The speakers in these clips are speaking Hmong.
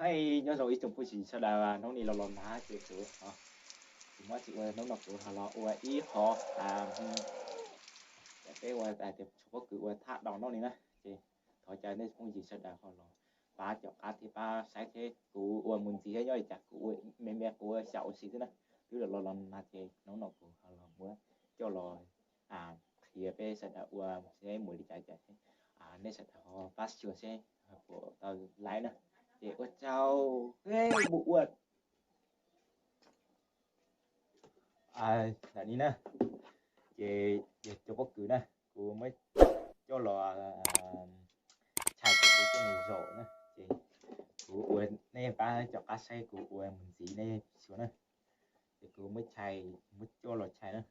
Hais nyob zoo ib tsoom phooj ywg sawv daws, hnub no los los nag ces kuv, kuv muab tsis ua, hnub no kuv ho los ua ib qho, peb ua tias tshuav pob kws ua thaj daus noj li na. Ces thov caw nej phooj ywg sawv daws ho los pab caum qab thiab pab saib thiab. Kuv ua mus ntxiv thiab, nyob li cas kuv ua me me, kuv ua xyaum ua si xwb na. Twb los los los nag ces hnub no kuv ho los muab coj los qhia peb sawv daws ua seb mus li cas cas thiab. Nej sawv daws ho pab xyuas seb puas tau laib na. Ces ua tsaug, peb mus ua ntawm ni na. Ces yog cov pob kws na, kuv muab coj los tshais ces kuv coj mus zaum na. Ces kuv ua, nej pab caum qab saib kuv ua mus ntxiv nej xyuas na. Ces kuv muab tshais, muab coj los tshais na.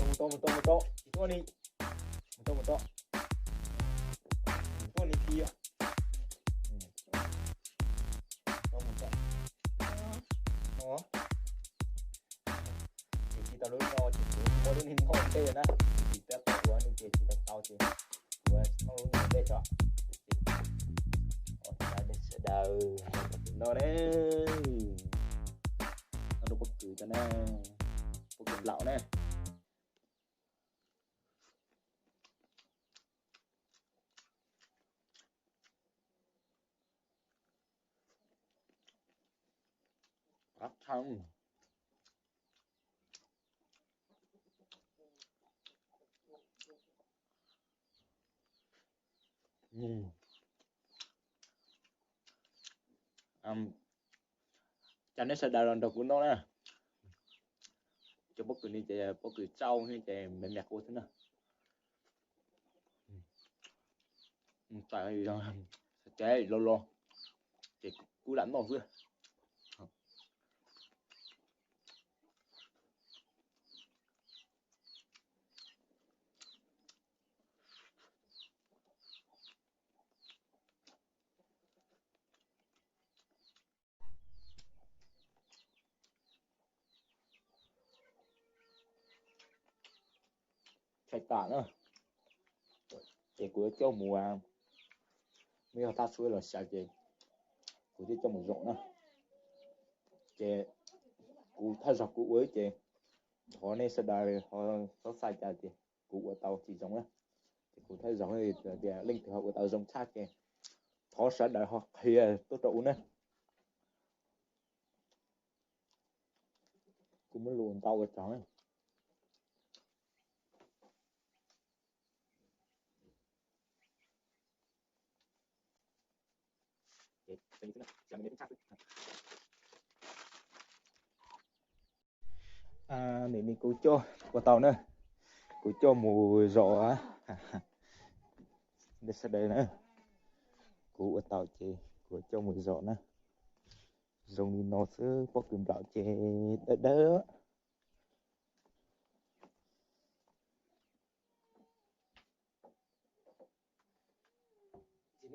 Mus tau, mus tau, mus tau, tsis tuaj ni. Mus tau, mus tau. Mus tuaj ni kiag. Tau mus tau. Ces tsis tau lub no ces kuv muab lub niag no ntej na. Tsis tau tau ua no ces tsis tau tau ces kuv muab lub no ntej tso. Sawv daws, no ne, no rau pob kws tso ne, pob kws nplaum ne. Cov nej sawv daws los nrog kuv noj na. Cov pob kws ni ces pob kws tsauj ces me me qau xwb na. Ces los los ces kuv lam noj xwb. Tshais tas na, ces kuv yuav coj mus, muaj ib qho thaj suab los xyaw ces kuv thiaj coj mus zaum na. Ces kuv thaj zog kuv ua ces thov nej sawv daws ho txhob xav cas ces kuv ua tau tsis zoo na. Ces kuv thiaj zog tias leej twg ho ua tau zoo tshaj ces thov sawv daws ho qhia tuaj rau kuv na. Kuv muab lus ntau ua tsaug na. Nim no kuv coj ua tau na, kuv coj mus zom. Sawv daws na, kuv ua tau ces kuv coj mus zom na. Zoo li no xwb, pob kws nplaum ces dawb dawb.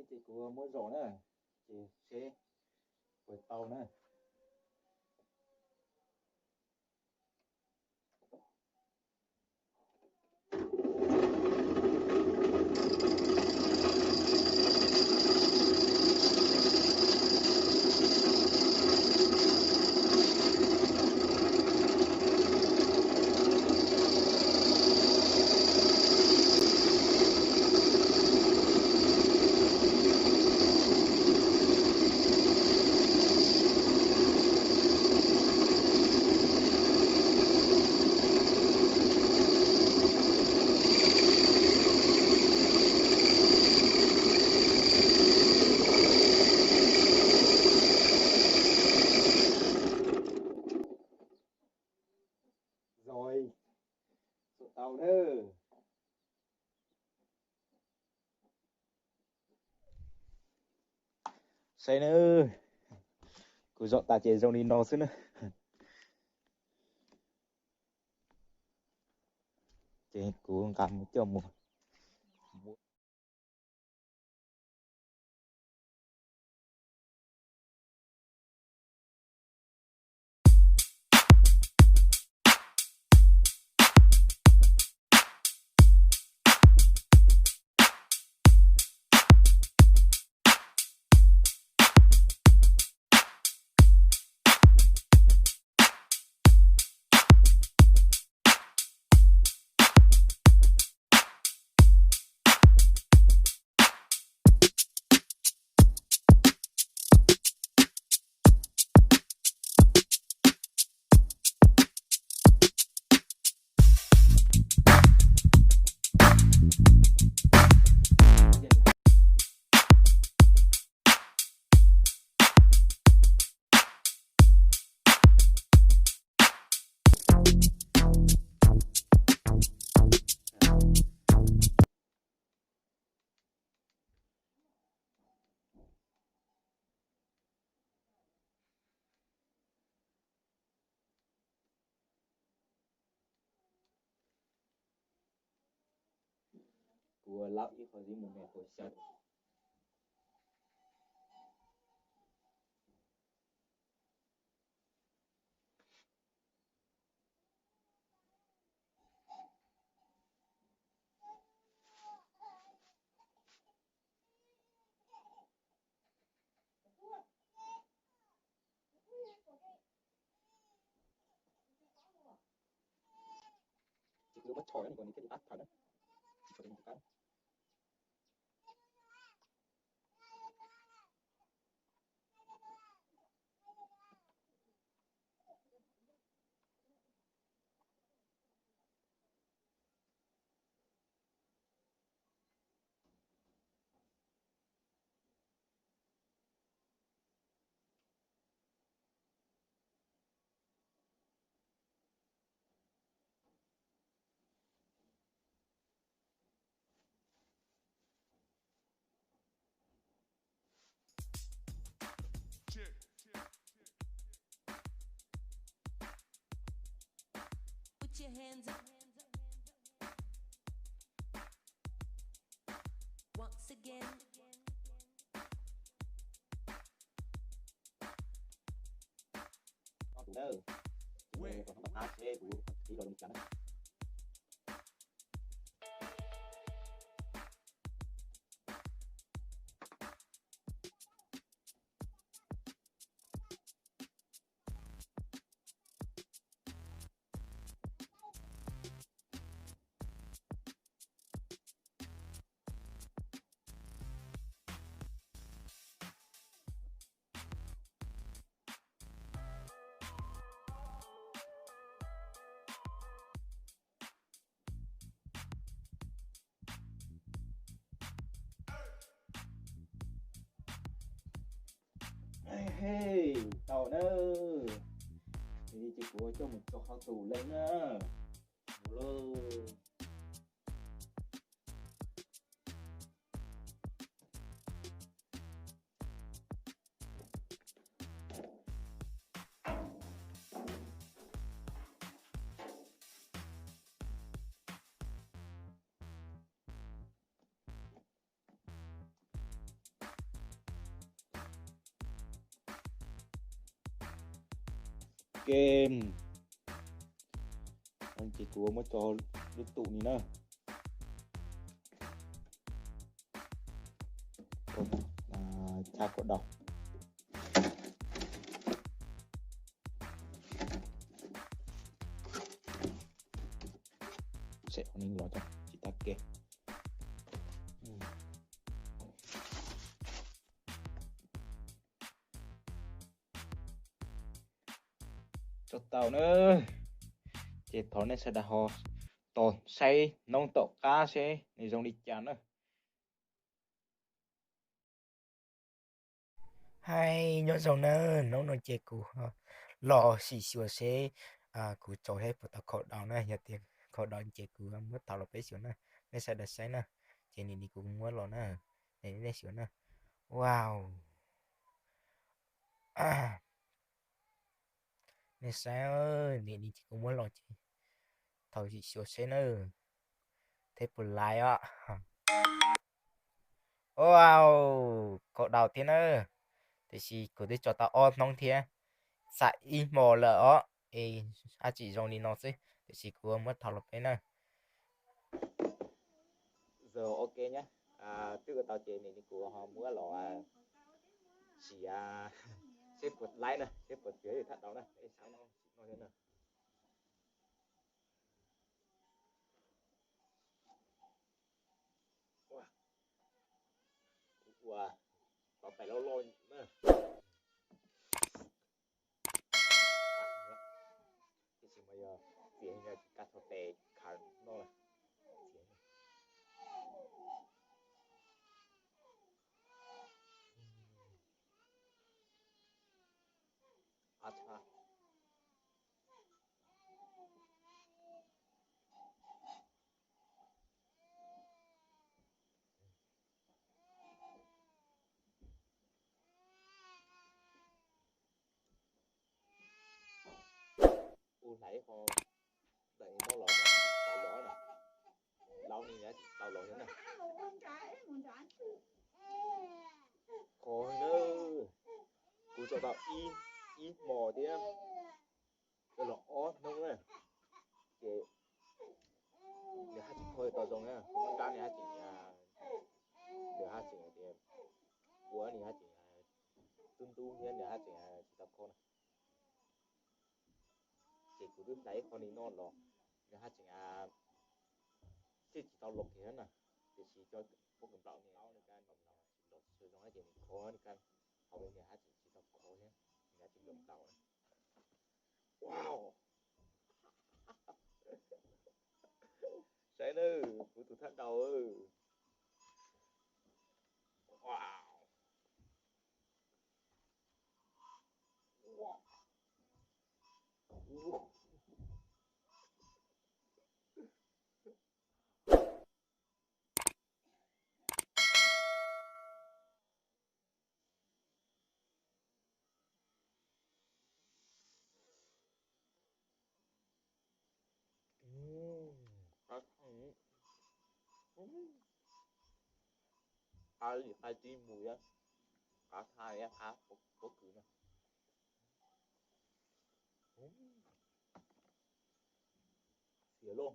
Ces kuv muab zom na, ces seb puas tau na. Rồi, tụi tao đó. Saib na, kuv zom tas ces zoo li no xwb na. Ces kuv nqa mus coj mus. Kuv lab ib qho zib mus me kuv xyaw. Ces kuv yuav muab tso nws thiaj li tab thawm na. Tsis tso ces nws tsis qab. Put your hands up. Once again. Hey, tau na. Ces kuv coj mus tso hauv tủ lạnh na. Mus lauj. Kem. Ces kuv muab tso lub tủ ni na. Tha kaum đầu. Xếp ổ ninh los cho chị tắt kia. Tso tau na. Ces thov nej sawv daws ho tos saib hnub tom qab seb nws zoo li cas na. Hais nyob zoo na, hnub no ces kuv los sim xyuas seb kuv tso seb puas tau kaum đầu na, yog tias kaum đầu ces kuv muab thaij los peb xyuas na, nej sawv daws saib na. Ces nim no kuv muab los na, nej xyuas na. Wow. Nej saib, nim no ces kuv muab los ces thaum sim xyuas seb na, thiab puas laiv os. Wow, kaum đầu thiab na. Tiam sis kuv twb tso tau ob hnub thiab, xam ib hmos lawm os. Es dab tsi zoo li no xwb, tiam sis kuv muab thaij los peb na. Giờ ok nhé. Twb ua tau ces nim no kuv ho muab los sim seb puas laiv na, seb puas tiav li thaj đầu na, es saib no sim no thiab na. Ua, tos tais loj loj na. Tab sis mas yog txiav yog tsis kaj txog tes khaws noj. Ua hlais ib qho ntawm no los tau los na. Laus ni tsis tau los thiab na. Qhov na, kuv tso tau ib hmos thiab, los ob hnub na, ces nws haj tseem kho tau zoo na. Nrab nws haj tseem, nws haj tseem tias ua nws haj tseem tub ntub thiab nws haj tseem tsis tau kho na. Ces kuv twb hlais ib qho ni no los nws haj tseem thiaj tsis tau los kiag na. Tiam sis cov pob kws nplaum ni, nws ka nplaum tsis los tsis zoo ces nws kho nws ka, hauv nws haj tseem tsis tau kho thiab, nws haj tseem nplaum nplaum. Wow. Saib na, kuv tus thaj đầu. Wow. Qab li qab tib mus thiab, qab thaj thiab qab pob kws na. Xiav loj.